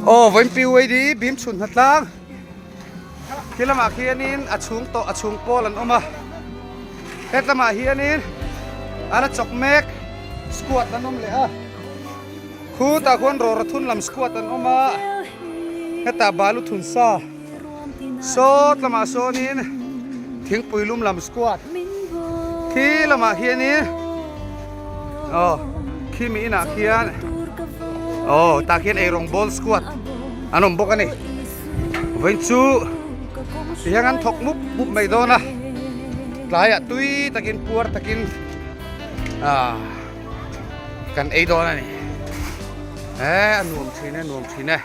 Aw vawiin PYD bim chhun hna tlang khi lamah khianin a chhung tawh a chhung pawl an awm a het lamah hianin a la chawk mek squad an awm leh a khutah khuan rawra thun lam squad an awm a hetah balu thun sa sawt lamah sawnin thingpui lum lam squad khi lamah hianin aw khi mi inah khian aw tah khian eirawng bawl squad an awm bawk a ni vawiin chu tihian an thawk mup mup mai dawn a tlaiah tui takin puar takin ah kan ei dawn a ni e a nuam thin e nuam thin e.